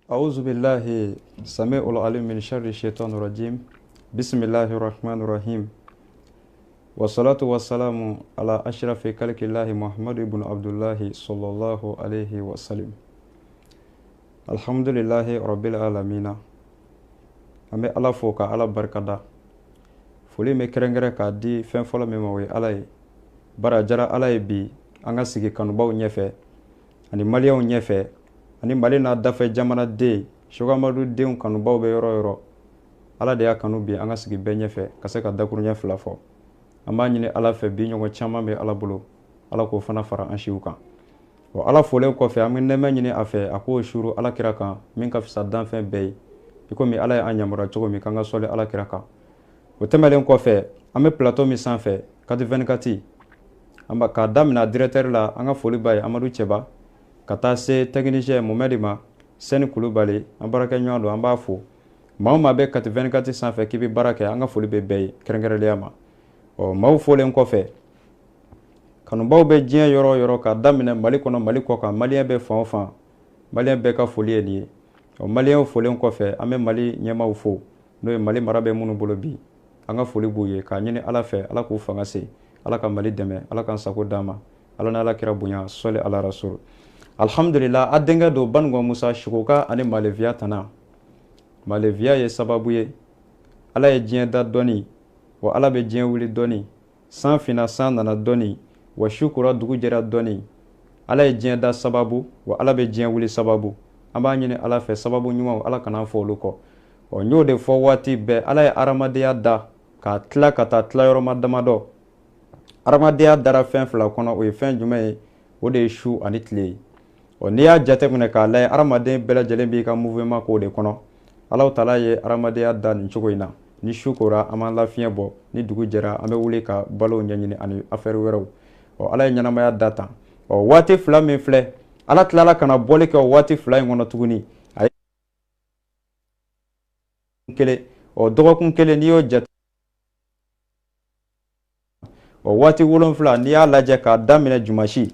أعوذ بالله السميع العليم من شر الشيطان الرجيم بسم الله الرحمن الرحيم والصلاة والسلام على أشرف خلق الله محمد بن عبد الله صلى الله عليه وسلم الحمد لله رب العالمين an bɛ Ala fo ka Ala barikada. Foli bɛ kɛrɛnkɛrɛn k'a di fɛn fɔlɔ min ma, o ye Ala ye. Bari a diyara Ala ye bi an ka sigi kanubaw ɲɛfɛ ani maliyɛnw ɲɛfɛ ani Mali n'a dafɛ jamanaden Sɛki denw kanubaw bɛ yɔrɔ yɔrɔ. Ala de y'a kanu bi an ka sigi bɛɛ ɲɛfɛ ka se ka dakuruɲɛ fila fɔ. An b'a ɲini Ala fɛ, bi ɲɔgɔn caman bɛ Ala bolo, Ala k'o fana fara an siw kan. Ɔ Ala folen kɔfɛ, an bɛ nɛɛmɛ ɲini a fɛ a k'o suuru Ala kira kan min ka fisa danfɛn bɛɛ ye, i komi Ala ye an yamaruya cogo min k'an ka sɔli Ala kira kan. O tɛmɛnen kɔfɛ, an bɛ plateau min sanfɛ, Kati 24, an b'a k'a daminɛ directeur la, an ka foli b'a ye, Amadu Cɛba, ka taa se technicien Mohamed ma, Sɛni Kulubali, an baarakɛɲɔgɔn don, an b'a fo. Maa o maa bɛ Kati 24 sanfɛ k'i bɛ baara kɛ, an ka foli bɛ bɛɛ ye kɛrɛnkɛrɛnnenya ma. Ɔ maaw folen kɔfɛ, kanubaw bɛ diɲɛ yɔrɔ o yɔrɔ, k'a daminɛ Mali kɔnɔ, Mali kɔ kan, maliyɛn bɛ fan o fan, maliyɛn bɛɛ ka foli ye nin ye. Ɔ maliyɛnw folen kɔfɛ, an bɛ Mali ɲɛmaaw fo, n'o ye Mali mara bɛ minnu bolo bi, an ka foli b'u ye k'a ɲini Ala fɛ, Ala k'u fanga se, Ala ka Mali dɛmɛ, Ala k'an sago d'an ma, Ala n'Ala kira bonya, sɔli ala rasul. Alhamdulillah, a denkɛ don, Banikɔ Musa Sikoka ani Malefiya tana. Malefiya ye sababu ye. Ala ye diɲɛ da dɔɔni wa, Ala bɛ diɲɛ wuli dɔɔni, san finna, san nana dɔɔni wa, su kora, dugu jɛra dɔɔni. Ala ye diɲɛ da sababu wa, Ala bɛ diɲɛ wuli sababu. An b'a ɲini Ala fɛ, sababu ɲumanw, Ala kana fɔ olu kɔ. Ɔ n y'o de fɔ waati bɛɛ, Ala ye hadamadenya da k'a tila ka taa tilayɔrɔma damadɔ. Hadamadenya dara fɛn fila kɔnɔ. O ye fɛn jumɛn ye? O de ye su ani tile ye. Ɔ n'i y'a jateminɛ k'a lajɛ, hadamaden bɛɛ lajɛlen b'i ka mouvement k'o de kɔnɔ. Alahu taala ye hadamadenya da nin cogo in na: ni su kora, an b'an lafiɲɛ bɔ, ni dugu jɛra, an bɛ wuli ka balow ɲɛɲini ani affaire wɛrɛw. Ɔ Ala ye ɲɛnamaya da tan. Ɔ waati fila min filɛ, Ala tilala ka na bɔli kɛ o waati fila in kɔnɔ tuguni, a ye kelen. Ɔ dɔgɔkun kelen, n'i y'o jate, o waati 7, n'i y'a lajɛ k'a daminɛ jumasi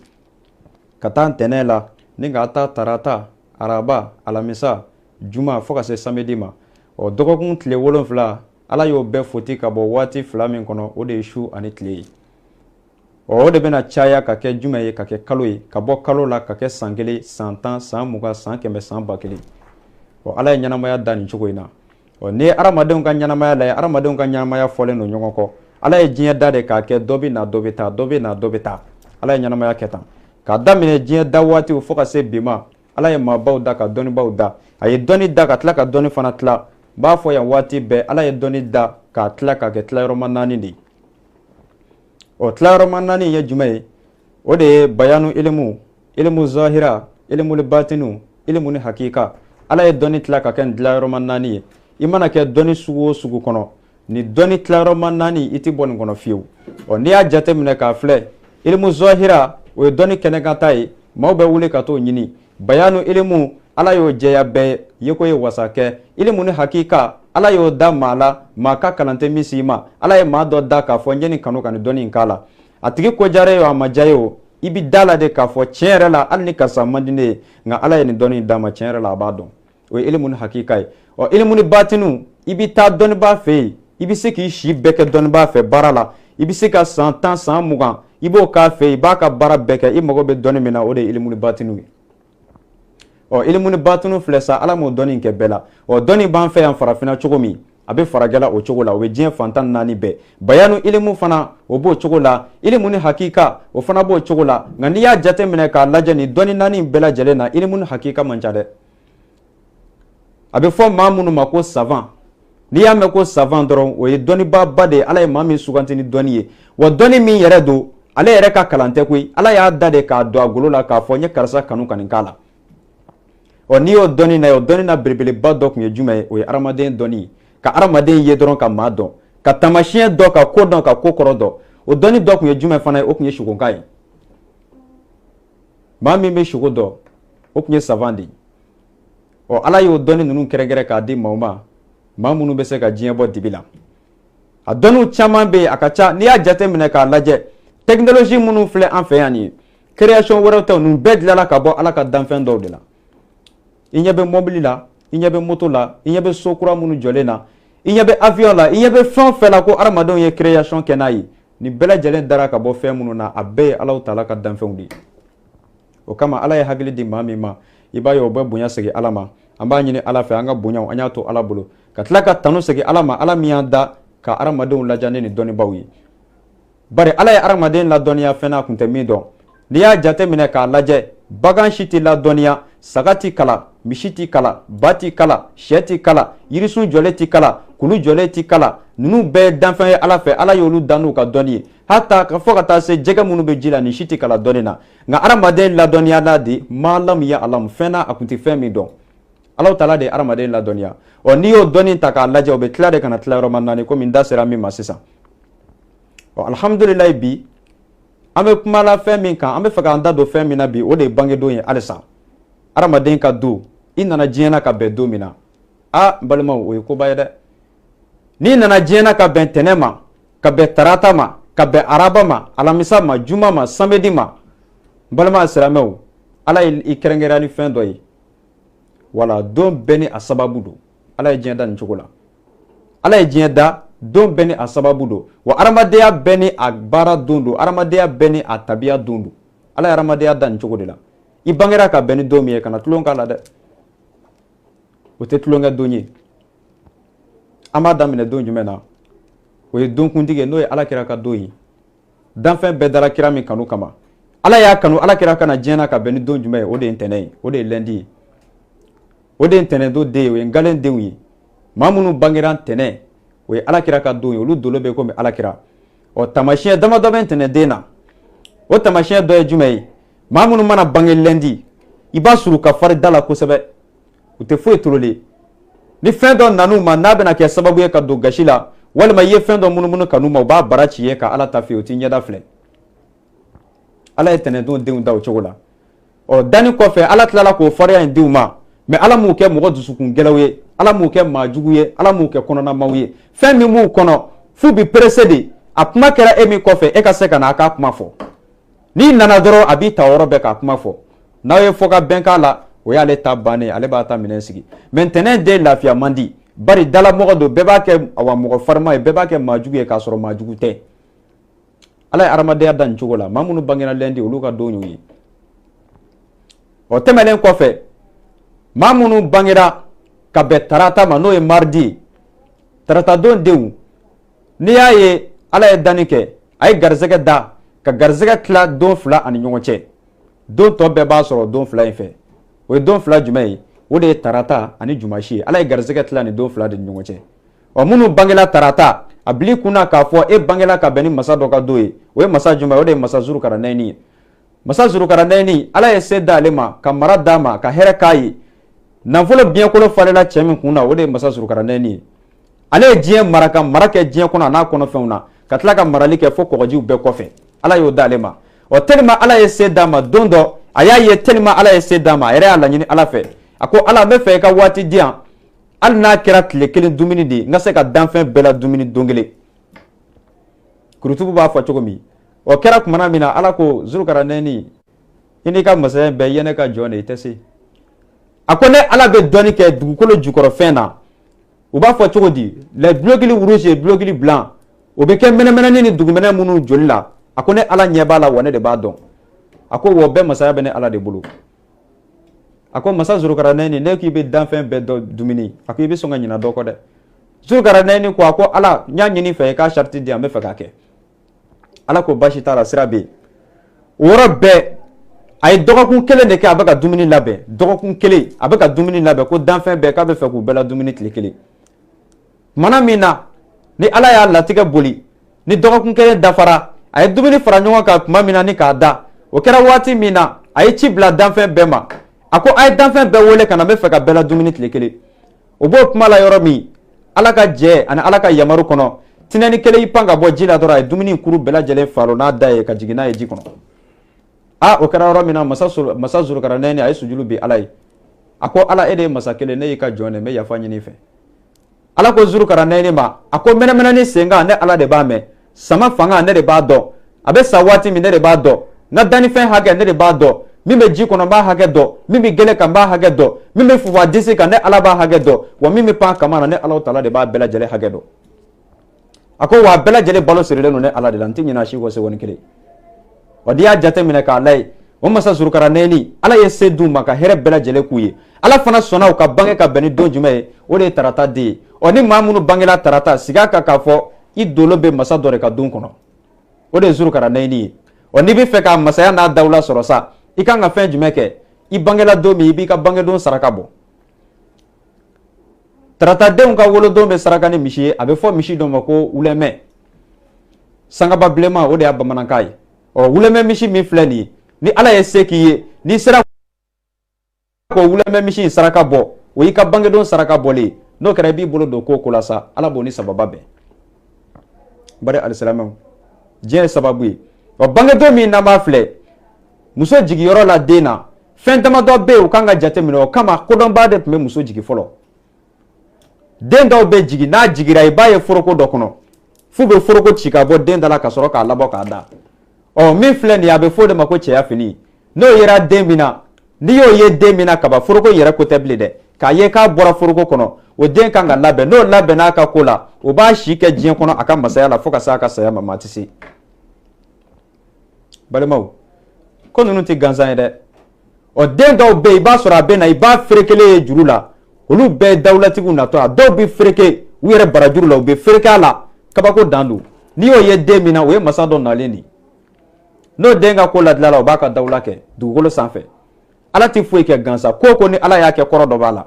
ka taa ntɛnɛn la, ni k'a ta tarata, araba, alamisa, juma, fo ka se samedi ma, ɔ dɔgɔkun tile 7, Ala y'o bɛɛ foti ka bɔ waati fila min kɔnɔ, o de ye su ani tile ye. Ɔ o de bɛna caya ka kɛ jumɛn ye? Ka kɛ kalo ye, ka bɔ kalo la ka kɛ san 1, san 10, san 20, san 100, san 1000. Ɔ Ala ye ɲɛnamaya da nin cogo in na. Ɔ n'i ye hadamadenw ka ɲɛnamaya lajɛ, hadamadenw ka ɲɛnamaya fɔlen don ɲɔgɔn kɔ. Ala ye diɲɛ da de k'a kɛ dɔ bɛ na, dɔ bɛ taa, dɔ bɛ na, dɔ bɛ taa. Ala ye ɲɛnamaya kɛ tan k'a daminɛ diɲɛ da waatiw fo ka se bi ma. Ala ye maabaw da ka dɔnnibaw da. A ye dɔnni da ka tila ka dɔnni fana tila. N b'a fɔ yan waati bɛɛ, Ala ye dɔnni da k'a tila k'a kɛ tilayɔrɔma naani de ye. Ɔ tilayɔrɔma naani ye jumɛn ye? O de ye bayanu ilimu, ilimu zahira, ilimu batinu, ilimu ni hakika. Ala ye dɔnni tila ka kɛ nin tilayɔrɔma naani ye. I mana kɛ dɔnni sugu o sugu kɔnɔ, ni dɔnni tilayɔrɔma naani, i tɛ bɔ nin kɔnɔ fiyewu. Ɔ n'i y'a jateminɛ k'a filɛ, ilimu zahira, o ye dɔnni kɛnɛkanta ye, maaw bɛ wuli ka t'o ɲini. Bayanu ilimu, Ala y'o jɛya bɛɛ ye ko ye wasa kɛ. Ilimu ni hakika, Ala y'o da maa la, maa ka kalan tɛ min s'i ma. Ala ye maa dɔ da k'a fɔ n ye nin kanu ka nin dɔnni in k'a la. A tigi ko diyara ye o, a ma diya ye o, i bi da la de k'a fɔ tiɲɛ yɛrɛ la, hali ni karisa man di ne ye, nka Ala ye nin dɔnni in d'a ma, tiɲɛ yɛrɛ la, a b'a dɔn. O ye ilimu ni hakika ye. Ɔ ilimu ni batinu, i bɛ taa dɔnnibaa fɛ yen, i bɛ se k'i si bɛɛ kɛ dɔnnibaa fɛ baara la, i bɛ se ka san 10, san 20, i b'o k'a fɛ yen, i b'a ka baara bɛɛ kɛ, i mago bɛ dɔnni min na, o de ye ilimu ni batinu ye. Ɔ ilimu ni batinu filɛ sa, Ala m'o dɔnni kɛ bɛɛ la. Ɔ dɔnni b'an fɛ yan farafinna cogo min, a bɛ farajɛla o cogo la, o bɛ diɲɛ fan 14 bɛɛ. Bayanu ilimu fana, o b'o cogo la. Ilimu ni hakika, o fana b'o cogo la. Nka n'i y'a jateminɛ k'a lajɛ, nin dɔnni naani bɛɛ lajɛlen na, ilimu ni hakika man ca dɛ. A bɛ fɔ maa minnu ma ko savant, n'i y'a mɛn ko savant dɔrɔn, o ye dɔnnibaaba de ye, Ala ye maa min suganti ni dɔnni ye. Wa dɔnni min yɛrɛ don, ale yɛrɛ ka kalan tɛ koyi, Ala y'a da de k'a don a golo la k'a fɔ n ye karisa kanu ka nin k'a la. Ɔ n'i y'o dɔnni na ye, o dɔnni na belebeleba dɔ tun ye jumɛn ye? O ye hadamaden dɔnni ye, ka hadamaden ye dɔrɔn ka maa dɔn, ka taamasiyɛn dɔn, ka ko dɔn, ka ko kɔrɔ dɔn. O dɔnni dɔ tun ye jumɛn fana ye? O tun ye sugonkan ye. Maa min bɛ sugo dɔn, o tun ye savant de ye. Ɔ Ala y'o dɔnni ninnu kɛrɛnkɛrɛn k'a di maaw ma, maa minnu bɛ se ka diɲɛ bɔ dibi la. A dɔnniw caman bɛ yen, a ka ca. N'i y'a jateminɛ k'a lajɛ, technologie minnu filɛ an fɛ yan nin ye, création wɛrɛw tɛ, ninnu bɛɛ dilanna ka bɔ Ala ka danfɛn dɔw de la. I ɲɛ bɛ mɔbili la, i ɲɛ bɛ moto la, i ɲɛ bɛ so kura minnu jɔlen na, i ɲɛ bɛ avion la, i ɲɛ bɛ fɛn o fɛn la ko hadamadenw ye création kɛ n'a ye, nin bɛɛ lajɛlen dara ka bɔ fɛn minnu na, a bɛɛ ye Alahu taala ka danfɛnw de ye. O kama Ala ye hakili di maa min ma, i b'a ye o bɛ bonya segin Ala ma. An b'a ɲini Ala fɛ, an ka bonyaw an y'a to Ala bolo, ka tila ka tanu segin Ala ma, Ala min y'an da ka hadamadenw ladiya ni nin dɔnnibaw ye. Bari Ala ye hadamaden ladɔnniya fɛn na a kun tɛ min dɔn. N'i y'a jateminɛ k'a lajɛ, bagan si tɛ ladɔnniya, saga tɛ kala, misi tɛ kala, ba tɛ kala, sɛ tɛ kala, yirisun jɔlen tɛ kala, kulu jɔlen tɛ kala. Ninnu bɛɛ ye danfɛn ye Ala fɛ, Ala y'olu dan n'u ka dɔnni ye. Hata ka fɔ ka taa se jɛgɛ minnu bɛ ji la, nin si tɛ kala dɔnni na. Nka hadamaden ladɔnniya la de ma lam ya alam, fɛn na a kun tɛ fɛn min dɔn. Alahu taala de ye hadamaden ladɔnniya. Ɔ, n'i y'o dɔnni ta k'a lajɛ, o bɛ tila de ka na tila yɔrɔma naani, komi n da sera min ma sisan. Ɔ, alhamdulilayi, bi an bɛ kuma la fɛn min kan, an bɛ fɛ k'an da don fɛn min na bi, o de ye bangedon ye. Halisa hadamaden ka don, i nana diɲɛ na ka bɛn don min na, a n balimaw, o ye koba ye dɛ. N'i nana diɲɛ na ka bɛn tɛnɛ ma, ka bɛn tarata ma, ka bɛn araba ma, alamisa ma, juma ma, samedi ma, n balima silamɛw, Ala ye i kɛrɛnkɛrɛnya ni fɛn dɔ ye. Wala don bɛɛ ni a sababu don. Ala ye diɲɛ da nin cogo la. Ala ye diɲɛ da, don bɛɛ ni a sababu don. Wa adamadenya bɛɛ ni a baara don don, adamadenya bɛɛ ni a tabiya don don. Ala ye adamadenya da nin cogo de la. I bangera ka bɛn ni don min ye, kana tulon k'a la dɛ, o tɛ tulonkɛ don ye. An b'a daminɛ don jumɛn na? O ye don kuntigi ye, n'o ye Ala kira ka don ye. Danfɛn bɛɛ dara kira min kanu kama, Ala y'a kanu Ala kira ka na diɲɛ na ka bɛn ni don jumɛn ye? O de ye ntɛnɛn ye, o de ye lundi ye, o de ye ntɛnɛn don den ye, o ye ngalen denw ye. Maa minnu bangera ntɛnɛn, o ye Ala kira ka don ye, olu dolo bɛ komi Ala kira. Ɔ, taamasiyɛn damadɔ bɛ ntɛnɛn den na. O taamasiyɛn dɔ ye jumɛn ye? Maa minnu mana bange lundi, i b'a sɔrɔ u ka fari da la kosɛbɛ, u tɛ foyi tololi. Ni fɛn dɔ nan'u ma n'a bɛna kɛ sababu ye ka don gasi la, walima i ye fɛn dɔ munumunu ka n'u ma, u b'a bara ci ye ka Ala ta f'i ye, u t'i ɲɛda filɛ. Ala ye tɛnɛndon denw da o cogo la. Ɔ, danni kɔfɛ, Ala tilala k'o fariya in denw ma, mɛ Ala m'u kɛ mɔgɔ dusukun gɛlɛw ye, Ala m'u kɛ maa jugu ye, Ala m'u kɛ kɔnɔnamaw ye. Fɛn min b'u kɔnɔ, f'u bi pressé de. A kuma kɛra e min kɔfɛ, e ka se ka na a k'a kuma fɔ. N'i nana dɔrɔn, a b'i ta o yɔrɔ bɛɛ k'a kuma fɔ. N'aw ye fɔ ka bɛn k'a la, o y'ale ta bannen, ale b'a ta minɛn sigi. Mɛ ntɛnɛn den lafiya man di, bari dalamɔgɔ don, bɛɛ b'a kɛ awa mɔgɔ farima ye, bɛɛ b'a kɛ maa jugu ye k'a sɔrɔ maa jugu tɛ. Ala ye adamadenya da nin cogo la. Maa minnu bangera lundi, olu ka don y'o ye. O tɛmɛnen kɔfɛ, maa minnu bangera ka bɛn tarata ma, n'o ye mardi ye, tarata don denw, n'i y'a ye Ala ye danni kɛ, a ye garisɛgɛ da ka garisɛgɛ tila don fila ani ɲɔgɔn cɛ, don tɔ bɛɛ b'a sɔrɔ don fila in fɛ. O ye don fila jumɛn ye? O de ye tarata ani jumasi ye. Ala ye garisɛgɛ tila nin don fila de ni ɲɔgɔn cɛ. Ɔ, minnu bangela tarata, a bil'i kunna k'a fɔ e bangela ka bɛn ni masa dɔ ka don ye. O ye masa jumɛn ye? O de ye masa Zurukaranɛni ye. Masa Zurukaranɛni, Ala ye se d'ale ma, ka mara d'a ma, ka hɛrɛ k'a ye. Nafolo biɲɛkolo falenna cɛ min kun na, o de ye masa Zurukaranɛni ye. Ale ye diɲɛ mara ka mara kɛ diɲɛ kɔnɔ a n'a kɔnɔfɛnw na, ka tila ka marali kɛ fo kɔgɔjiw bɛɛ kɔfɛ. Ala y'o d'ale ma. Ɔ, tellement Ala ye se d'a ma, don dɔ a y'a ye, tellement Ala ye se d'a ma, a yɛrɛ y'a laɲini Ala fɛ, a ko: Ala, n bɛ fɛ i ka waati di yan, hali n'a kɛra tile kelen dumuni de ye, n ka se ka danfɛn bɛɛ la dumuni don kelen. Kurutugu b'a fɔ cogo min, o kɛra kumana min na, Ala ko: Zurukaranɛni, i n'i ka masaya bɛɛ, i ye ne ka jɔn de, i tɛ se. A ko: ne Ala bɛ dɔnni kɛ dugukolo jukɔrɔfɛn na. U b'a fɔ cogo di? Les globules rouges et globules blancs, o bɛ kɛ mɛnɛmɛnɛni ni dugumɛnɛ minnu joli la. A ko: ne Ala ɲɛ b'a la, wa ne de b'a dɔn. A ko wa bɛɛ masaya bɛ ne Ala de bolo. A ko: masa Zurukaranɛni, ne k'i bɛ danfɛn bɛɛ dɔ dumuni, a ko i bɛ sɔn ka ɲina dɔ kɔ dɛ. Zurukaranɛni ko, a ko: Ala, n y'a ɲini fɛ i k'a sariti di yan, n bɛ fɛ k'a kɛ. Ala ko: baasi t'a la, sira bɛ yen. O yɔrɔ bɛɛ, a ye dɔgɔkun kelen de kɛ, a bɛ ka dumuni labɛn. Dɔgɔkun kelen a bɛ ka dumuni labɛn, ko danfɛn bɛɛ, k'a bɛ fɛ k'u bɛɛ la dumuni tile kelen. Kumana min na ni Ala y'a latigɛ boli ni dɔgɔkun kelen dafara, a ye dumuni fara ɲɔgɔn kan tuma min na ni k'a da, o kɛra waati min na, a ye ci bila danfɛn bɛɛ ma. A ko: a ye danfɛn bɛɛ wele ka na, n bɛ fɛ ka bɛɛ la dumuni tile kelen. O b'o kuma la yɔrɔ min, Ala ka jɛ ani Ala ka yamaru kɔnɔ, tinɛni kelen y'i pan ka bɔ ji la dɔrɔn, a ye dumuni kuru bɛɛ lajɛlen falo n'a da ye ka jigin n'a ye ji kɔnɔ. A o kɛra yɔrɔ min na, masa Zurukaranɛni, a ye sujuru bi Ala ye. A ko: Ala, e de ye masa kelen, ne y'i ka jɔn de, n bɛ yafa ɲini i fɛ. Ala ko Zurukaranɛni ma, a ko: mɛnɛmɛnɛni senkan, ne Ala de b'a mɛn. Sama fanga, ne de b'a dɔn. A bɛ sa waati min, ne de b'a dɔn. N ka dannifɛn hakɛ, ne de b'a dɔn. Min bɛ ji kɔnɔ n b'a hakɛ dɔn, min bɛ gɛlɛ kan n b'a hakɛ dɔn, min bɛ fufu a disi kan ne Ala b'a hakɛ dɔn, wa min bɛ pan kama na ne Alahu taala de b'a bɛɛ lajɛlen hakɛ dɔn. A ko wa a bɛɛ lajɛlen balo sirilen don ne Ala de la, n tɛ ɲinɛ a si kɔ seconde kelen. Wa n'i y'a jateminɛ k'a lajɛ, o masa Zurukaranɛni, Ala ye se d'u ma ka hɛrɛ bɛɛ lajɛlen k'u ye. Ala fana sɔnna u ka bange ka bɛn ni don jumɛn ye, o de ye tarata den ye. Ɔ ni maa minnu bangela tarata, sigi a kan k'a fɔ i dolo bɛ masa dɔ de ka don kɔnɔ, o de ye Zurukaranɛni ye. Ɔ n'i bɛ fɛ ka masaya n'a dawula sɔrɔ sa, i kan ka fɛn jumɛn kɛ? I bangela don min, i b'i ka bangedon saraka bɔ. Taratadenw ka wolodon bɛ saraka ni misi ye, a bɛ fɔ misi dɔ ma ko wulɛmɛ, sangaba bilenman, o de y'a bamanankan ye. Ɔ wulɛmɛ misi min filɛ nin ye, ni Ala ye se k'i ye, n'i sera k'o wulɛmɛ misi in saraka bɔ, o y'i ka bangedon saraka bɔlen ye. N'o kɛra, i b'i bolo don ko ko la sa, Ala b'o ni sababa bɛn. Bari alisilamɛw, diɲɛ ye sababu ye. Ɔ bangedon min n'an b'a filɛ, muso jigiyɔrɔ la den na, fɛn damadɔ bɛ yen u kan ka jateminɛ. O kama kodɔnbaa de tun bɛ muso jigin fɔlɔ. Den dɔw bɛ jigin, n'a jigira i b'a ye foroko dɔ kɔnɔ, f'u bɛ foroko ci ka bɔ den da la ka sɔrɔ k'a labɔ k'a da. Ɔ min filɛ nin ye, a bɛ fɔ o de ma ko cɛya fini. N'o yera den min na, n'i y'o ye den min na kaban, foroko yɛrɛ ko tɛ bilen dɛ, k'a ye k'a bɔra foroko kɔnɔ, o den kan ka labɛn. N'o labɛnna a ka ko la, o b'a si kɛ diɲɛ kɔnɔ a ka masaya la fo ka se a ka saya ma, maa tɛ se. Balimaw, ko ninnu tɛ gansan ye dɛ. Ɔ den dɔw bɛ yen, i b'a sɔrɔ a bɛ na, i b'a ferekelen ye juru la, olu bɛɛ ye dawulatigiw natɔ. A dɔw bɛ fereke u yɛrɛ barajuru la, u bɛ fereke a la, kabako dan don. N'i y'o ye den min na, o ye masa dɔ nalen de ye. N'o den ka ko ladilala, o b'a ka dawula kɛ dugukolo sanfɛ. Ala tɛ foyi kɛ gansan. Ko ko ni Ala y'a kɛ, kɔrɔ dɔ b'a la.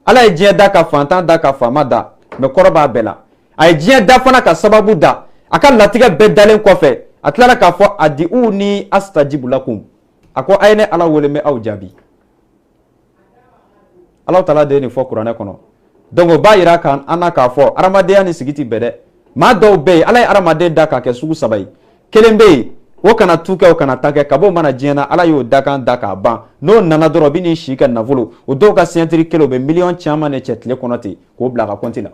Ala ye diɲɛ da ka fantan da ka faama da, mɛ kɔrɔ b'a bɛɛ la. A ye diɲɛ da fana ka sababu da. A ka latigɛ bɛɛ dalen kɔfɛ, a tilala k'a fɔ adiuni astajibu lakum. A ko a ye ne Ala wele, n bɛ aw jaabi. Ala taala de ye nin fɔ kuranɛ kɔnɔ. Donc o b'a yira kan an na k'a fɔ adamadenya ni sigi tɛ bɛn dɛ. Maa dɔw bɛ yen, Ala ye adamaden da k'a kɛ sugu saba ye. Kelen bɛ yen, o kana tu kɛ, o kana ta kɛ, kab'o mana diɲɛ na, Ala y'o dakan da k'a ban. N'o nana dɔrɔn, o bɛ n'i si kɛ nafolo. O dɔw ka signature kelen, o bɛ miliyɔn caman de cɛ tile kɔnɔ ten k'o bila a ka kɔnti la.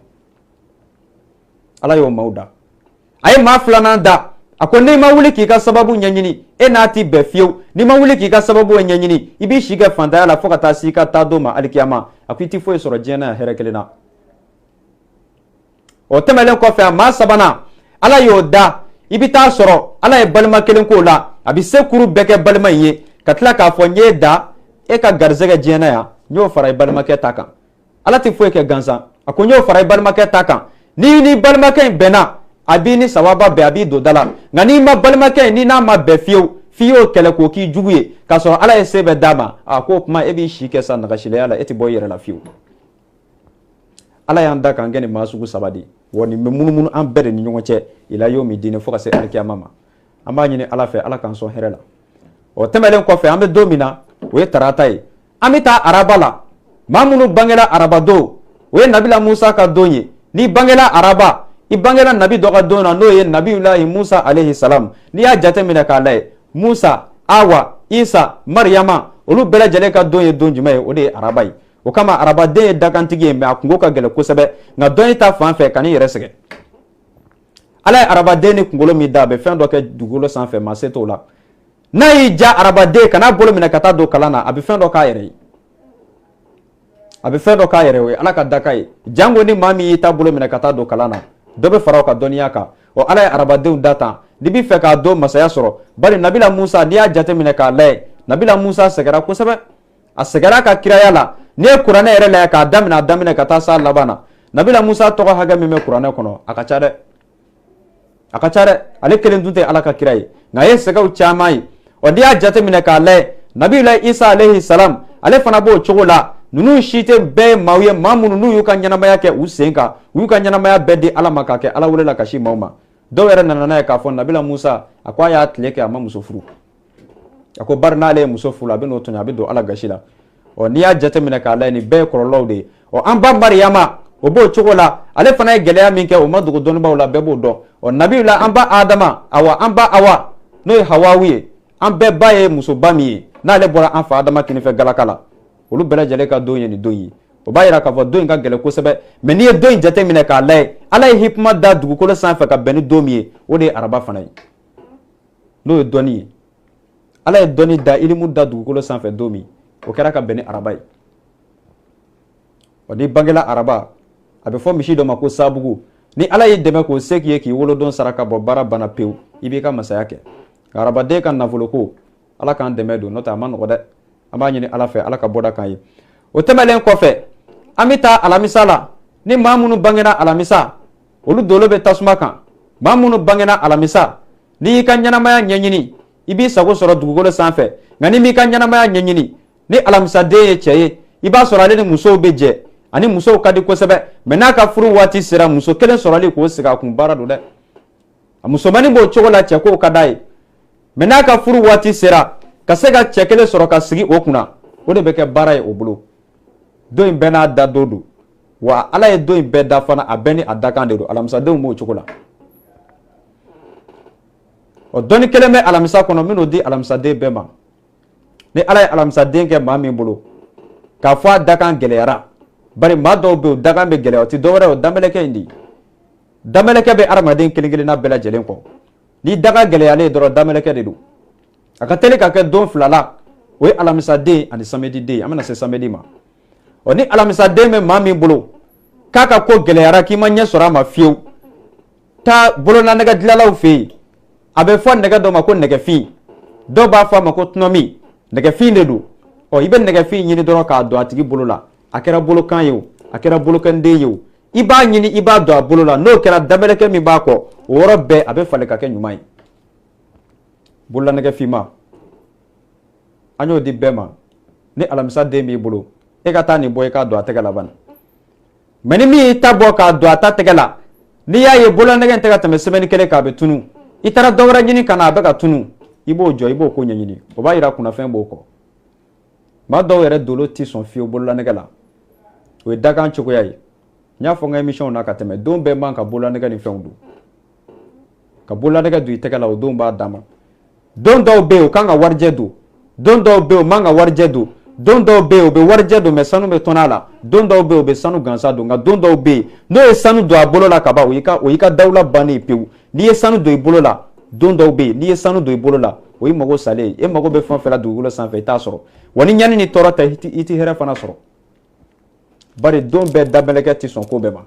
Ala y'o maaw da. A ye maa filanan da, a ko n'i ma wuli k'i ka sababu ɲɛɲini, e n'a ti bɛn fiyewu. N'i ma wuli k'i ka sababu ɲɛɲini, i b'i si kɛ fantanya la fo ka taa s'i ka taa don ma alikiyama. A ko i ti foyi sɔrɔ diɲɛ na yan hɛrɛ kelen na. O tɛmɛnen kɔfɛ, a maa sabanan, Ala y'o da, i bɛ taa sɔrɔ Ala ye balima kelen k'o la, a bɛ se kuru bɛɛ kɛ balima in ye, ka tila k'a fɔ n y'e da, e ka garisɛgɛ diɲɛ na yan, n y'o fara i balimakɛ ta kan. Ala tɛ foyi kɛ gansan. A ko n y'o fara i balimakɛ ta kan. N'i ni balimakɛ in bɛnna, a b'i ni sawaba bɛn, a b'i don da la. Nka n'i ma balimakɛ in, ni n'a ma bɛn fiyewu, f'i y'o kɛlɛ k'o k'i jugu ye, k'a sɔrɔ Ala ye se bɛɛ d'a ma, a k'o kuma e b'i si kɛ sa nagasilenya la, e tɛ bɔ i yɛrɛ la fiyewu. Ala y'an da k'an kɛ nin maa sugu saba de ye. Wa nin bɛ munumunu an bɛɛ de ni ɲɔgɔn cɛ ila yomi dini, fo ka se alikiyama ma. An b'a ɲini Ala fɛ, Ala k'an sɔn hɛrɛ la. O tɛmɛnen kɔfɛ, an bɛ don min na, o ye tarata ye. An bɛ taa araba la. Maa minnu bangela araba don, o ye nabila Musa ka don ye. N'i bangela araba, i bangela nabi dɔ ka don na, n'o ye nabiyulahi Musa alayhi salam. N'i y'a jateminɛ k'a lajɛ, Musa, Awa, Isa, Mariyama, olu bɛɛ lajɛlen ka don ye don jumɛn ye? O de ye araba ye. O kama arabaden ye dakantigi ye, mɛ a kungo ka gɛlɛn kosɛbɛ. Nka dɔnni ta fan fɛ, kan'i yɛrɛ sɛgɛn. Ala ye arabaden ni kunkolo min da, a bɛ fɛn dɔ kɛ dugukolo sanfɛ, maa se t'o la. N'a y'i ja arabaden kan'a bolo minɛ ka taa don kalan na, a bɛ fɛn dɔ k'a yɛrɛ ye. A bɛ fɛn dɔ k'a yɛrɛ ye, o ye Ala ka daka ye. Jango ni maa min y'i ta bolo minɛ ka taa don kalan na, dɔ bɛ fara o ka dɔnniya kan. Ɔ Ala ye arabadenw da tan. N'i b'i fɛ k'a don masaya sɔrɔ, bari nabila Musa, n'i y'a jateminɛ k'a lajɛ, nabila Musa sɛgɛra kosɛbɛ. A sɛgɛra a ka kiraya la. N'i ye kuranɛ yɛrɛ lajɛ k'a daminɛ a daminɛ ka taa s'a laban na, nabila Musa tɔgɔ hakɛ min bɛ kuranɛ kɔnɔ, a ka ca dɛ, a ka ca dɛ. Ale kelen dun tɛ Ala ka kira ye, nka a ye sɛgɛw caman ye. Ɔ n'i y'a jateminɛ k'a lajɛ, nabila Isa alayhi salam, ale fana b'o cogo la. Ninnu si tɛ bɛɛ ye maaw ye, maa minnu n'u y'u ka ɲɛnamaya kɛ u sen kan, u y'u ka ɲɛnamaya bɛɛ di Ala ma k'a kɛ Ala wele la ka si maaw ma. Dɔw yɛrɛ nana n'a ye k'a fɔ nabila Musa, a ko a y'a tile kɛ, a ma muso furu. A ko bari n'ale ye muso furu, a bɛ n'o tɔɲɔ, a bɛ don Ala gasi la. Ɔ n'i y'a jateminɛ k'a lajɛ, nin bɛɛ ye kɔlɔlɔw de ye. Ɔ an ba Mariyama, o b'o cogo la. Ale fana ye gɛlɛya min kɛ, o ma dogo dɔnnibaaw la, bɛɛ b'o dɔn. Ɔ nabila an ba Adama, awa an ba Awa, n'o ye Hawawu ye, an bɛɛ ba ye musoba min ye, n'ale bɔra an fa Adama kinifɛ galaka la, olu bɛɛ lajɛlen ka don ye nin don ye. O b'a yira k'a fɔ don in ka gɛlɛn kosɛbɛ. Mɛ n'i ye don in jateminɛ k'a lajɛ, Ala ye hikima da dugukolo sanfɛ ka bɛn ni don min ye, o de ye araba fana ye, n'o ye dɔnni ye. Ala ye dɔnni da, ilimu da dugukolo sanfɛ don min, o kɛra ka bɛn ni araba ye. Ɔ n'i bangela araba, a bɛ fɔ misi dɔ ma ko sabugu. Ni Ala y'i dɛmɛ k'o se k'i ye k'i wolodon saraka bɔ, baara banna pewu, i b'i ka masaya kɛ. Nka arabaden ka nafoloko, Ala k'an dɛmɛ don, n'o tɛ a ma nɔgɔ dɛ. An b'a ɲini Ala fɛ, Ala ka bɔda k'an ye. O tɛmɛlen kɔfɛ, an bɛ taa alamisa la. Ni maa minnu bangena alamisa, olu dolo bɛ tasuma kan. Maa minnu bangena alamisa, n'i y'i ka ɲɛnamaya ɲɛɲini, i b'i sago sɔrɔ dugukolo sanfɛ. Nka n'i m'i ka ɲɛnamaya ɲɛɲini, ni alamisaden ye cɛ ye, i b'a sɔrɔ ale ni musow bɛ jɛ, ani musow ka di kosɛbɛ. Mɛ n'a ka furu waati sera, muso kelen sɔrɔli k'o sigi a kun, baara don dɛ. A musomannin b'o cogo la, cɛ kow ka d'a ye. Mɛ n'a ka furu waati sera, ka se ka cɛ kelen sɔrɔ ka sigi o kunna, o de bɛ kɛ baara ye o bolo. Don in bɛɛ n'a da don don, wa Ala ye don in bɛɛ da fana, a bɛɛ ni a dakan de don. Alamisadenw b'o cogo la. Ɔ dɔnni kelen bɛ alamisa kɔnɔ, min n'o di alamisaden bɛɛ ma. Ni Ala ye alamisaden kɛ maa min bolo, k'a fɔ a dakan gɛlɛyara, bari maa dɔw bɛ yen, o dakan bɛ gɛlɛya, o tɛ dɔwɛrɛ ye, o danbɛlɛkɛ in di. Danbɛlɛkɛ bɛ adamaden kelen kelenna bɛɛ lajɛlen kɔ. Ni dakan gɛlɛyalen dɔrɔn, danbɛlɛkɛ de don. A ka teli ka kɛ don fila la, o ye alamisaden ani samediden. An bɛna se samedi ma. Ɔ ni alamisaden bɛ maa min bolo k'a ka ko gɛlɛyara, k'i ma ɲɛ sɔrɔ a ma fiyewu, taa bololanɛgɛ dilanlaw fɛ yen. A bɛ fɔ nɛgɛ dɔ ma ko nɛgɛfin, dɔw b'a fɔ a ma ko tɔnɔmi, nɛgɛfin de don. Ɔ i bɛ nɛgɛfin ɲini dɔrɔn k'a don a tigi bolo la. A kɛra bolokan ye o, a kɛra bolokanden ye o, i b'a ɲini, i b'a don a bolo la. N'o kɛra, danbɛlɛkɛ min b'a kɔ, o yɔrɔ bɛɛ a bɛ falen ka kɛ ɲuman ye. Bololanɛgɛfinma, an y'o di bɛɛ ma. Ni alamisa den b'i bolo, e ka taa nin bɔ, i k'a don a tɛgɛ la bani. Mɛ ni min y'i ta bɔ k'a don a ta tɛgɛ la, n'i y'a ye bololanɛgɛ in tɛ ka tɛmɛ semaine kelen kan, a bɛ tunu, i taara dɔ wɛrɛ ɲini ka na, a bɛ ka tunu, i b'o jɔ, i b'o ko ɲɛɲini. O b'a yira kunnafɛn b'o kɔ. Maa dɔw yɛrɛ dolo tɛ sɔn fiyewu bololanɛgɛ la, o ye dakan cogoya ye. N y'a fɔ n ka émission na ka tɛmɛ, don bɛɛ man ka bololanɛgɛ ni fɛnw don. Ka bololanɛgɛ don i tɛgɛ la, o don b'a dama. Don dɔw bɛ yen, o kan ka warijɛ don. Don dɔw bɛ yen, o man ka warijɛ don. Don dɔw bɛ yen, o bɛ warijɛ don, mɛ sanu bɛ tɔnɔ a la. Don dɔw bɛ yen, o bɛ sanu gansan don. Nka don dɔw bɛ yen, n'o ye sanu don a bolo la ka ban, o y'i ka dawula bannen pewu. N'i ye sanu don i bolo la, don dɔw bɛ yen, n'i ye sanu don i bolo la, o y'i mago salen ye. E mago bɛ fɛn o fɛn la dugukolo sanfɛ, i t'a sɔrɔ. Wa ni ɲani ni tɔɔrɔ tɛ, i ti hɛrɛ fana sɔrɔ. Bari don bɛɛ dabɛlɛkɛ tɛ sɔn ko bɛɛ ma.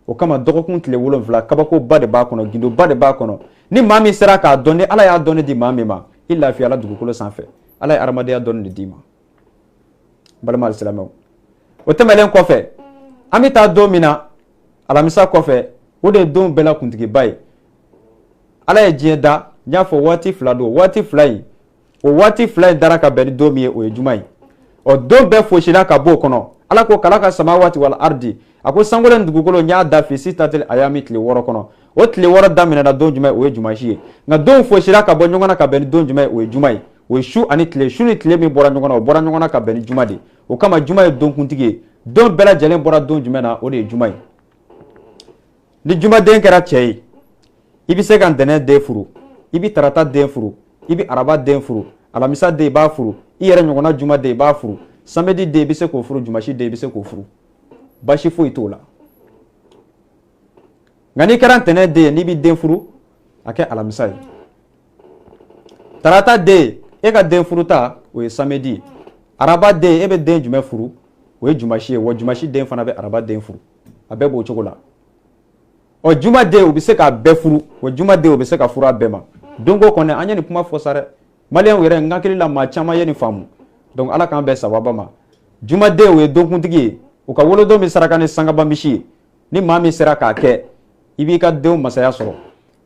O kama dɔgɔkun tile 7, kabakoba de b'a kɔnɔ, gindoba de b'a kɔnɔ. Ni maa min sera k'a dɔn, ni Ala y'a dɔnni di maa min ma, i lafiyala dugukolo sanfɛ. Ala ye adamadenya dɔnni de d'i ma. Balima alisilamɛw, o tɛmɛlen kɔfɛ, an bɛ taa don min na alamisa kɔfɛ, o de ye don bɛɛ la kuntigiba ye. Ala ye diɲɛ da, n y'a fɔ waati fila don. Waati fila in, o waati fila in dara ka bɛn ni don min ye, o ye juma ye. Ɔ don bɛɛ fosila ka bɔ o kɔnɔ. Ala ko kalaka samawati wal ardi, a ko sankolo ni dugukolo n y'a da fi sitatil ayami, tile 6 kɔnɔ. O tile 6 daminɛna don jumɛn? O ye jumasi ye. Nka don fosila ka bɔ ɲɔgɔn na ka bɛn ni don jumɛn? O ye juma ye. O ye su ani tile, su ni tile min bɔra ɲɔgɔn na, o bɔra ɲɔgɔn na ka bɛn ni juma de ye. O kama juma ye don kuntigi ye. Don bɛɛ lajɛlen bɔra don jumɛn na? O de ye juma ye. Ni jumaden kɛra cɛ ye, i bɛ se ka ntɛnɛn den furu, i bɛ tarata den furu, i bɛ araba den furu, alamisa den i b'a furu, i yɛrɛ ɲɔgɔnna juma den i b'a furu, samedi den i bɛ se k'o furu, jumasi den i bɛ se k'o furu, baasi foyi t'o la. Nka n'i kɛra ntɛnɛn den ye, n'i bɛ den furu, a kɛ alamisa ye. Tarata den, e ka den furuta, o ye samedi ye. Araba den, e bɛ den jumɛn furu? O ye jumasi ye. Wa jumasi den fana bɛ araba den furu, a bɛɛ b'o cogo la. Ɔ juma den, u bɛ se k'a bɛɛ furu. Wa juma den, u bɛ se ka furu a bɛɛ ma. Don ko kɔni, an ye nin kuma fɔ sa dɛ. Maliyɛnw yɛrɛ, n hakili la maa caman ye nin faamu. Donc Ala k'an bɛn sababa ma. Jumaden, o ye donkuntigi ye. U ka wolodon bɛ saraka ni sangaba misi ye. Ni maa min sera k'a kɛ, i b'i ka denw masaya sɔrɔ.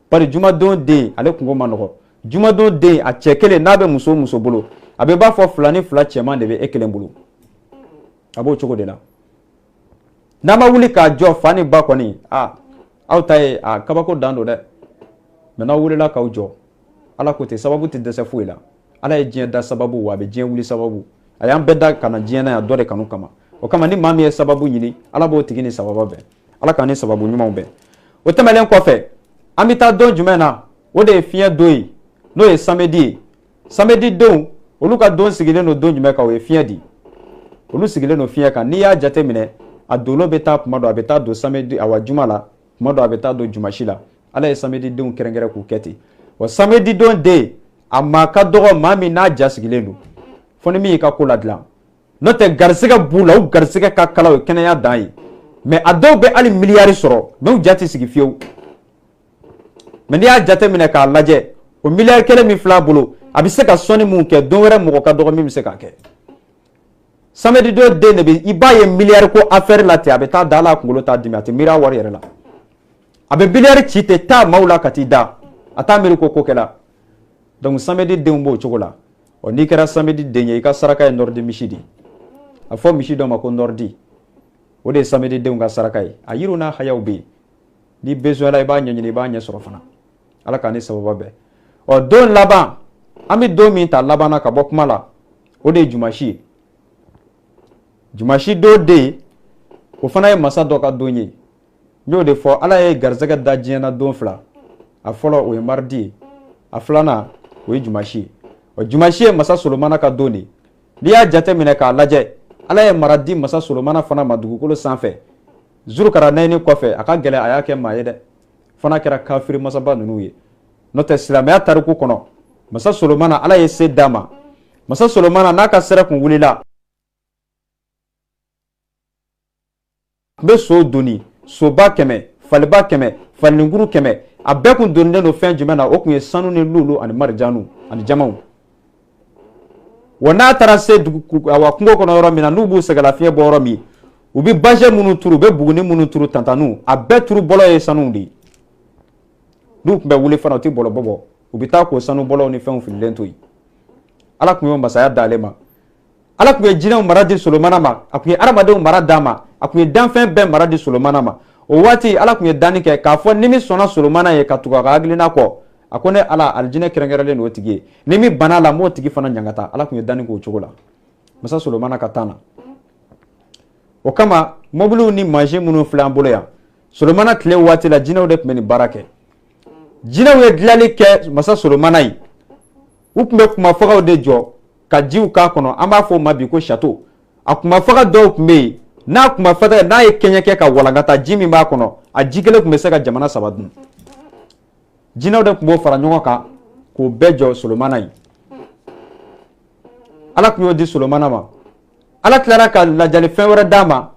Bari jumadon den, ale kungo ma nɔgɔ. Jumadon den, a cɛ kelen n'a bɛ muso o muso bolo, a bɛ b'a fɔ 2 ni 2 cɛman de bɛ e kelen bolo. A b'o cogo de la. N'a ma wuli k'a jɔ, fa ni ba kɔni, a aw ta ye a kabako dan don dɛ. Mɛ n'aw wulila k'aw jɔ, Ala ko ten, sababu tɛ dɛsɛ foyi la. Ala ye diɲɛ da sababu, wa a bɛ diɲɛ wuli sababu. A y'an bɛɛ da ka na diɲɛ na yan dɔ de kanu kama. O kama ni maa min ye sababu ɲini, Ala b'o tigi ni sababa bɛn. Ala k'an ni sababu ɲumanw bɛn. O tɛmɛnen kɔfɛ, an bɛ taa don jumɛn na? O de ye fiɲɛ don ye, n'o ye samedi ye. Samedi don, olu ka don sigilen don don jumɛn kan? O ye fiɲɛ di. Olu sigilen don fiɲɛ kan. N'i y'a jate minɛ, a dolo bɛ taa kuma dɔ, a bɛ taa don samedi, awa juma la, kuma dɔ a bɛ taa don jumasi la. Ala ye samedi denw kɛrɛnkɛrɛn k'u kɛ ten. Wa samedi don den, A maa ka dɔgɔ maa min n'a ja sigilen don, fo ni min y'i ka ko ladilan. N'o tɛ garisɛgɛ b'u la, u garisɛgɛ ka kala, o ye kɛnɛya dan ye. Mais a dɔw bɛ hali miliyari sɔrɔ, mais u ja tɛ sigi fiyewu. Mais n'i y'a jateminɛ k'a lajɛ, o miliyari kelen min filɛ a bolo, a bɛ se ka sɔnni mun kɛ don wɛrɛ, mɔgɔ ka dɔgɔ min bɛ se k'a kɛ. Samedi don den de bɛ, i b'a ye miliyari ko affaire la ten, a bɛ taa da la, a kunkolo t'a dimi, a tɛ miiri a wari yɛrɛ la. A bɛ miliyari ci ten taa maaw la ka t'i da, a t'a miiri ko ko kɛla. Donc samedi denw b'o cogo la. Ɔ, n'i kɛra samedi den ye, i ka saraka ye nɔrɔdi misi de ye. A fɔ misi dɔ ma ko nɔrɔdi, o de ye samedi denw ka saraka ye. A yiriw n'a hayaw bɛ yen, n'i besoin la, i b'a ɲɛɲini, i b'a ɲɛ sɔrɔ fana. Ala k'an ni sababa bɛn. Ɔ, don laban, an bɛ don min ta laban na ka bɔ kuma la, o de ye jumasi ye. Jumasi don den, o fana ye masa dɔ ka don ye. N y'o de fɔ, Ala ye garisɛgɛ da diɲɛ na don fila. A fɔlɔ, o ye mardi ye, a filanan, o ye jumasi ye. Ɔ, jumasi ye masa Solomana ka don de ye. N'i y'a jate minɛ k'a lajɛ, Ala ye mara di masa Solomana fana ma dugukolo sanfɛ Zurukaranɛni kɔfɛ. A ka gɛlɛn a y'a kɛ maa ye dɛ, fana kɛra kafiri masaba ninnu ye. N'o tɛ, silamɛya tariku kɔnɔ, masa Solomana, Ala ye se d'a ma. Masa Solomana n'a ka sɛrɛ kun wulila, tun bɛ so doni, soba 100, faliba 100, falininkuru 100. A bɛɛ kun donilen don fɛn jumɛn na? O kun ye sanu ni lulu ani marijanu ani jamaw. Wa n'a taara se dugu, awa, kungo kɔnɔ yɔrɔ min na, n'u b'u sɛgɛlafiɲɛ bɔ yɔrɔ min, u bɛ bâche minnu turu, u bɛ buguni minnu turu, tantanu, a bɛɛ turu bɔlɔ ye sanu de ye. N'u tun bɛ wuli fana, u tɛ bɔlɔ bɔ bɔ, u bɛ taa k'o sanu bɔlɔw ni fɛnw fililen to yen. Ala tun y'o masaya d'ale ma. Ala tun ye jinɛw mara di Solomana ma, a tun ye adamadenw mara d'a ma, a tun ye danfɛn bɛɛ mara di Solomana ma. O waati, Ala tun ye danni kɛ k'a fɔ ni min sɔnna Solomana ye ka tugu a ka hakilina kɔ, a ko ne Ala, alijinɛ kɛrɛnkɛrɛnlen don o tigi ye. Ni min banna a la, n b'o tigi fana ɲangata. Ala tun ye danni k'o cogo la masa Solomana ka tan na. O kama, mobiliw ni mansin minnu filɛ an bolo yan, Solomana tile waati la, jinɛw de tun bɛ nin baara kɛ. Jinɛw ye dilanli kɛ masa Solomana ye. U tun bɛ kumafagaw de jɔ ka jiw k'a kɔnɔ, an b'a fɔ o ma bi ko château. A kumafaga dɔw tun bɛ yen, n'a kumafaga n'a ye kɛɲɛ kɛ ka walankata, ji min b'a kɔnɔ, a ji kelen tun bɛ se ka jamana 3 dun. Jinɛw de tun b'o fara ɲɔgɔn kan k'o bɛɛ jɔ Solomana ye. Ala tun y'o di Solomana ma. Ala tilara ka lajali fɛn wɛrɛ d'a ma,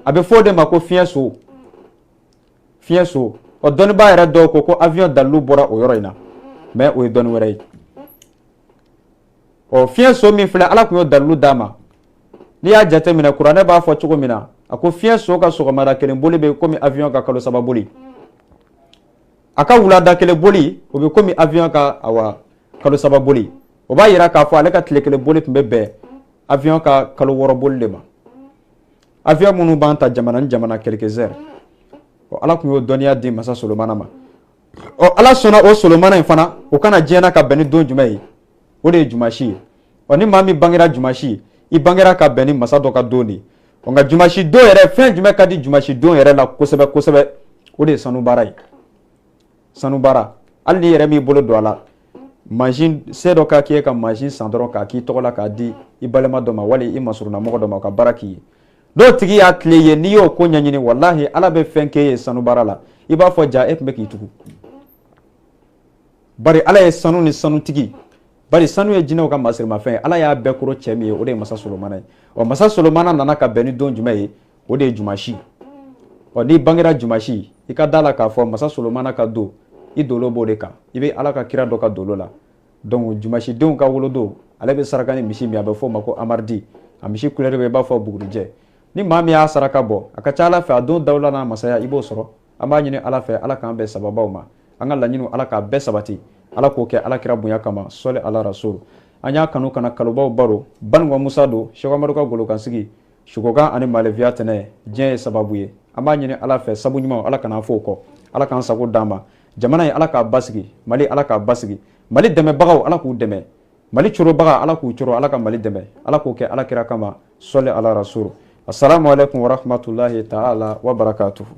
a bɛ fɔ o de ma ko fiɲɛ so, fiɲɛ so. Ɔ, dɔnnibaa yɛrɛ dɔw ko ko avion dalilu bɔra o yɔrɔ in na, mais o ye dɔnni wɛrɛ ye. Ɔ, fiɲɛ so min filɛ, Ala tun y'o dalilu d'a ma. N'i y'a jateminɛ, kuranɛ b'a fɔ cogo min na, a ko fiɲɛ so ka sɔgɔmada kelen boli bɛ komi avion ka kalo 3 boli, a ka wulada kelen boli, o bɛ komi avion ka, awa, kalo 3 boli. O b'a yira k'a fɔ ale ka tile kelen boli tun bɛ bɛn avion ka kalo 6 boli de ma, avion minnu b'an ta jamana ni jamana quelques heures. Ɔ, Ala tun y'o dɔnniya di masa Solomana ma. Ɔ, Ala sɔnna o Solomana in fana, o kana diɲɛ na ka bɛn ni don jumɛn ye? O de ye jumasi ye. Ɔ, ni maa min bangera jumasi, i bangera ka bɛn ni masa dɔ ka don de ye. Ɔ, nka jumasi don yɛrɛ, fɛn jumɛn ka di jumasi don yɛrɛ la kosɛbɛ kosɛbɛ? O de ye sanu baara ye. Sanu baara, hali n'i yɛrɛ m'i bolo don a la, mansin se dɔ ka k'i ye ka mansin san dɔrɔn k'a k'i tɔgɔ la, k'a di i balima dɔ ma wali i masurunamɔgɔ dɔ ma, o ka baara k'i ye, n'o tigi y'a tile ye, n'i y'o ko ɲɛɲini, walahi, Ala bɛ fɛn k'e ye sanu baara la, i b'a fɔ ja e tun bɛ k'i tugu. Bari Ala ye sanu ni sanutigi, bari sanu ye jinɛw ka masirimafɛn ye. Ala y'a bɛɛ koro cɛ min ye, o de ye masa Solomana ye. Ɔ, masa Solomana nana ka bɛn ni don jumɛn ye? O de ye jumasi. Ɔ, n'i bangera jumasi, i ka da la k'a fɔ masa Solomana ka don, i dolo b'o de kan, i bɛ Ala ka kira dɔ ka dolo la. Donc jumasidenw ka wolodon, ale bɛ saraka ni misi min, a bɛ fɔ o ma ko amaridi. A misi couleur bɛ i b'a fɔ bugurijɛ. Ni maa min y'a saraka bɔ, a ka ca Ala fɛ, a don dawula n'a masaya, i b'o sɔrɔ. An b'a ɲini Ala fɛ, Ala k'an bɛn sababaw ma. An ka laɲiniw, Ala k'a bɛɛ sabati. Ala k'o kɛ Ala kira bonya kama, sɔli ala rasul. An y'a kanu kana kalubaw baro. Banikɔ Musa don, Sɛku Amadu ka golokansigi sukokan ani malefiya tɛnɛ diɲɛ ye sababu ye. An b'a ɲini Ala fɛ, sabu ɲuman, Ala kana fɔ o kɔ. Ala k'an sago d'an ma. Jamana ye, Ala k'a basigi. Mali, Ala k'a basigi. Mali dɛmɛbagaw, Ala k'u dɛmɛ. Mali corobaga, Ala k'u coro. Ala ka Mali dɛmɛ, Ala k'o kɛ Ala kira kama, sɔli ala rasul. Assalamu alaikum warahmatullahi taala wabarakatuhu.